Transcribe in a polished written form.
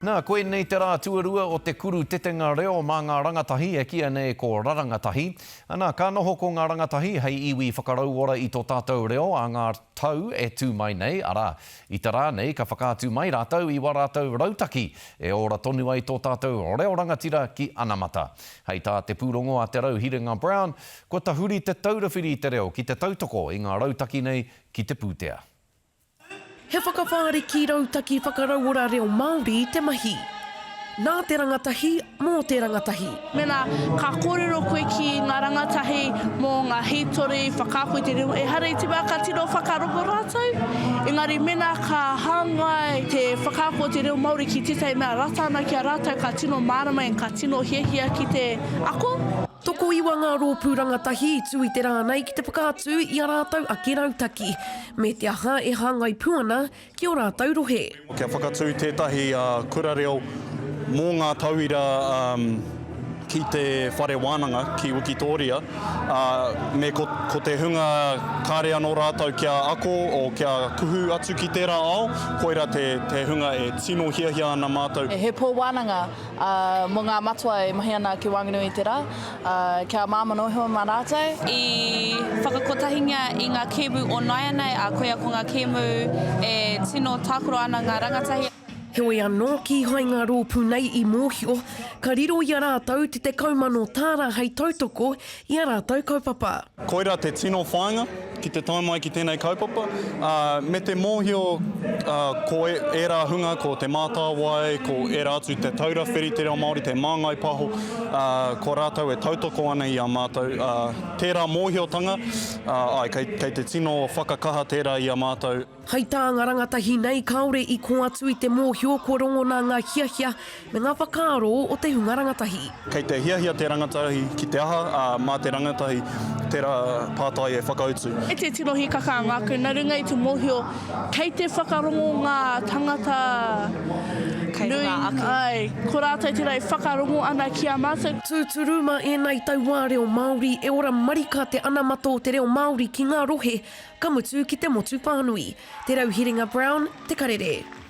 Nā, koinei te rā tuarua o te kuru tetenga reo mā ngā rangatahi e kīia nei ko Rarangatahi. Ana, ka noho ko ngā rangatahi hei iwi whakarauora i tō tātou reo ā ngā tau e tū mai nei, arā, i te rā nei ka whakaatu mai rātou i wā rātou rautaki e ora tonu ai tō tātou reo rangatira ki anamata. Hei tā te pūrongo a Te Rau Hiringa Brown, kua tahuri Te Taura Whiri i te Reo ki te tautoko i ngā rautaki nei ki te pūtea. He whakawhāriki rautaki whakarauora reo Māori te mahi. Nā te rangatahi, mō te rangatahi. Mēnā ka kōrero koe ki ngā rangatahi mō ngā hītori whakaako i te reo, ehara i te mea ka tino whakarongo rātou, engari mēnā ka hāngai te whakaako o te reo Māori ki tētahi mea rata ana ki a rātou ka tino mārama and ka tino hiahia ki te ako. Tokoiwa ngā rōpū rangatahi i tū i te rā nei ki te whakaatu i a rātou ake rautaki, me te aha e hāngai pū ana ki ō rātou rohe. Kia whakatū tētahi kura reo mō ngā tauira ki te whare wānanga ki Wikitōria, ā, me ko, ko te hunga kāre anō rātou kia ako o kia kuhu atu ki tērā ao, koirā te, te hunga e tino hiahia ana mātou. He pō wānanga Ā, mō ngā matua e mahi ana ki waenganui i te rā, ā, kia māmā noa iho mā rātou. I whakakotahingia i ngā kēmu o nāianei, ā, koia ko ngā kēmu e tino tākaro ana ngā rangatahi. Heoi anō, kīhai ngā rōpū nei i mōhio, ka riro i a rātou te 10,000 tāra hei tautoko i ā rātou kaupapa. Koirā te tino whāinga ki te tae mai ki tēnei kaupapa, ā, me te mōhio, ā, ko ērā hunga, ko Te Mātāwai, ko ērā atu Te Taura Whiri Te Reo Māori, Te Māngai Paho, ā, ko rātou e tautoko ana i a mātou, ā, tērā mōhiotanga, ā, āe, kei, kei te tino whakakaha tērā i a mātou. Hei tā ngā rangatahi nei kāore i kō atu i te mōhio kua rongona ngā hiahia me ngā whakaaro o te hunga rangatahi. Kei te hiahia te rangatahi ki te aha, ā, mā te rangatahi tērā pātai e whakautu. Kei te tino hīkaka a Ngākau nā runga i te mōhio kei te whakarongo ngā tangata nui, āe, ko rātou tērā e whakarongo ana ki a mātou. Tūturu mā ēnei tauā reo Māori e ora marika te anamata o te reo Māori ki ngā rohe ka mutu ki te motu whānui. Te Rauhiringa Brown, Te Karere.